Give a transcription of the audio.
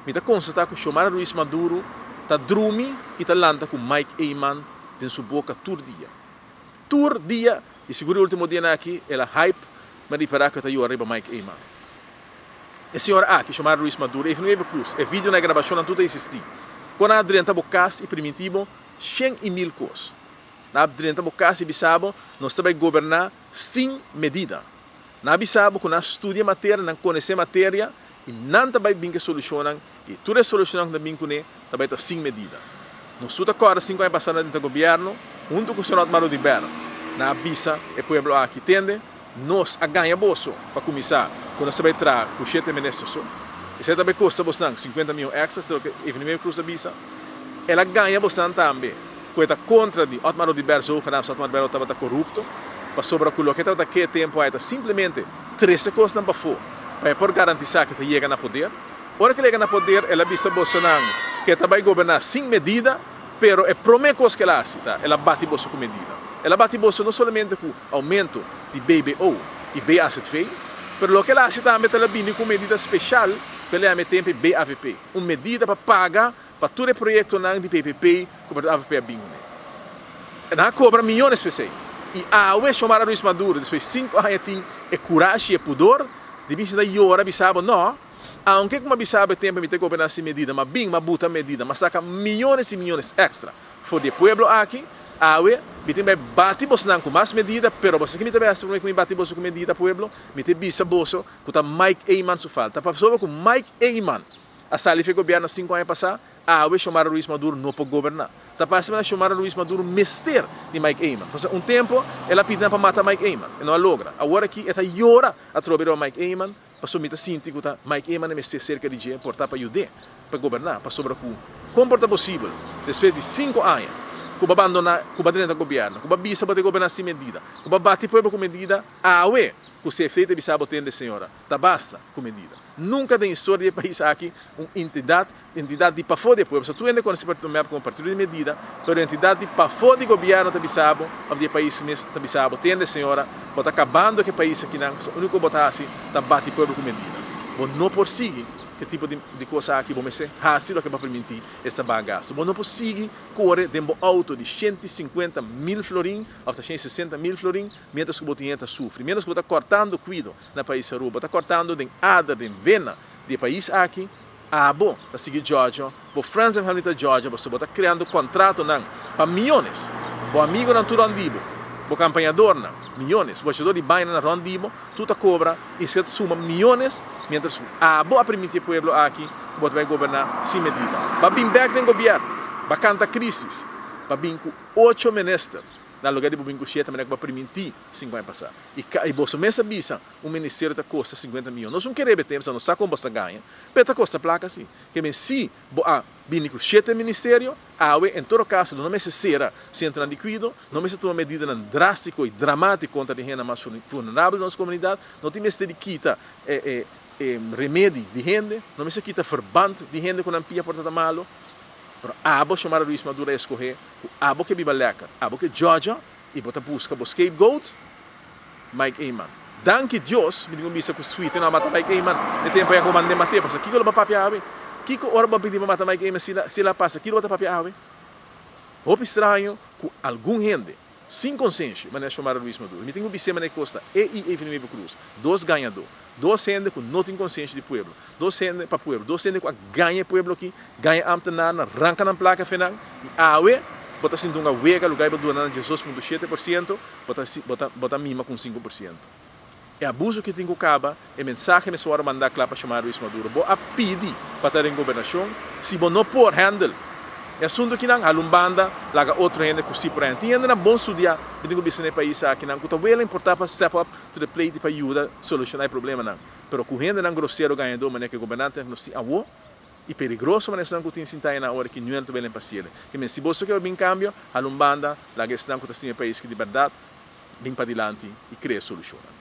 Mi ta constata cu Xiomara Ruiz Maduro ta drumi y ta lanta cu Mike Eman den su boca tur dia. Tur dia y sigur e ultimo dianan aki el a hype mi a ripara cu e ta yora riba Mike Eman. E señora aki, Xiomara Ruiz Maduro, Evelyn Wever Croes, e videonan e grabacionnan tur ta existi. Con nan a drenta bo cas y priminti bo shen y mil cos. Nan a drenta bo cas y bisa bo nos ta bay goberna sin medida. Nan a bisa bo ku nan a studia materia, nan konosé materia i nan ta bai bin ku e solushonnan i tur e solushonnan ku nan bin kuné ta bai ta sin medida. Nos tur ta kòrda sinku aña pasá nan ta gobièrnu huntu ku señor Otmar Oduber. Nan a bisa e pueblo aki, Tende, nos a gaña boso pa kuminsá ku nos ta bai traha ku shete minister so. Esei ta bai kosta bosnan sinkuenta mion èkstra, ta loke Evelyn Wever Croes a bisa. El a gaña bosnan tambe ku e ta kontra di Otmar Oduber zogenaamd si Otmar Oduber lo tabata korupto, pasobra ku loke e tabata ke e tempu ai ta simplemente trese kosnan pafó pa e por garantisá ku e ta yega na poder. Ora ku el yega na poder el a bisa bosonan ku e ta bai goberná sin medida, pero e promé kos ku el a hasi ta el a bati boso ku medida. El a bati boso no solamente ku oumento di BBO i BAZV, pero loke el a hasi tambe ta el a bini ku un medida speshal ku el a yama e tempu BAVP, un medida pa paga pa tur e proyektonan di PPP ku partido avp a bin kuné. Nan a kobra miyones p'esei. I awe Xiomara Ruiz Maduro despues di sinku aña tin e kurashi i e pudor di bin sinta yora bisa bo no, aunke ku mi a bisa bo e tempu mi ta goberná sin medida, m'a bin m'a buta medida, m'a saka miyones i miyones èkstra for di e pueblo aki, awe mi tin bai bati bosnan ku mas medida, pero bo sa ki mi ta bai hasi promé ku mi bati boso ku medida pueblo? Mi ta bisa boso ku ta Mike Eman su falta, pasobra ku Mike Eman a sali fe gobierno sinku aña pasá, awe Xiomara Ruiz Maduro no por goberná. Ta parse manera Xiomara Ruiz Maduro mester di Mike Eman. Pasobra un tempo el a pidi nan pa mata Mike Eman, e no a logra. Awor aki e ta yora atrobe riba Mike Eman, pasobra mi ta sinti ku ta Mike Eman e mester serka di dje por ta pa yud'é pa goberná. Pasobra ku kon por ta posibel despues di sinku aña ku bo a bandoná, ku bo a drenta gobierno, ku bo a bisa bo ta goberná sin medida, ku bo a bati pueblo ku medida, awe ku CFT ta bisa bo tende señora, Ta basta ku medida. Nunka den historia di e pais aki un entidat, entidat di pafó di e pueblo, so tur hende konosé Partido mep komo partido di medida, pero entidat di pafó di gobièrnu ta bisa bo, òf di e pais mes ta bisa bo, tende señora, bo ta kabando ku e pais akinan, pasobra úniko ku bo ta hasi ta bati pueblo ku medida. Bo no por sigui ku e tipo di di kos aki, bo mester hasi loke bo a permití, esta baha gastu. Bo no por sigui kore den bo outo di 150,000 florin òf ta 160,000 florin, miéntras ku bo tin hende ta sufri, miéntras ku bo ta kòrtando kuido na pais Aruba, ta kòrtando den ader, den vena di e pais aki, abo ta sigui djòdjo, bo friends and family ta djòdjo pasobra bo ta kreando kontratonan pa miyones, bo amigonan tur rònt di bo, bo kampañadornan, miyones, bo hashador di bainanan rònt di bo, tur ta kobra i esei ta suma miyones, miéntras ku abo a permití e pueblo aki ku bo ta bai goberná sin medida. Ba bin bèk den gobièrnu, ba kanta krisis, ba bin ku ocho minister. Na lugar di bo bin ku shete manera ku bo a primintí sinku aña pasá. I ka i boso mes a bisa, un ministerio ta kosta sinkuenta mion. Nos un kere be tempu, nos sa kon bo ta gaña, pero e ta kosta plaka si. Ke men si bo a bini ku shete ministerio, awe en todo kaso lo no mester sera sentronan di kuido, no mester tuma medidanan drástiko i dramátiko kontra di hendenan mas vulnerabel di nos komunidat, no tin mester di kita e e e remedi di hende, no mester kita verband di hende ku nan pia por ta ta malu. Pero abo, Xiomara Ruiz Maduro a eskohé ku abo ke biba lèker, abo ke djòdjò i bo ta buska bo scapegoat, Mike Eman. Danki Dios, mi tin ku bisa ku Sweetie no a mata Mike Eman e tempu ei ku bo mand'é mat'é, pasobra kiko lo bo a papia awe? Kiko ora bo a pidi pa mata Mike Eman si si el a pasa, kiko lo bo ta papia awe? Hopi straño ku algun hende sin konsenshi, manera Xiomara Ruiz Maduro, mi tin ku bis'é manera e kos ta, e i Evelyn Wever Croes, dos gañadó. Dos hende ku no tin konsienshi di pueblo, dos hende pa pueblo, dos hende ku a gaña e pueblo aki, gaña ambtenarnan, ranka nan plaka fe nan, i awe bo ta sinti un awega lugar bo duna nan 12.7%, bo ta bo ta bo ta mima ku un 5%. E abuso ki tin ku kaba, e mensahe mester wòrdu mandá kla pa Xiomara Ruiz Maduro. Bo a pidi pa ta den gobernashon, si bo no por handle e asuntu kinan, hala un banda, laga otro hende ku si por handle. Tin hendenan bon studiá, mi tin ku bisa na e pais akinan, ku ta wele importá pa step up to the plate pa yuda soluciona e problemanan, pero cu hendenan grosero gañador manera cu e gobernantenan cu nos tin awo y peligroso manera esnan cu tin sinta aynan awor ki nuel ta belen pa cielo. Ke men si boso ke pa bin cambio, hala un banda, laga esnan cu ta stima e pais ki di berdad bin padilanti y crea solucionnan.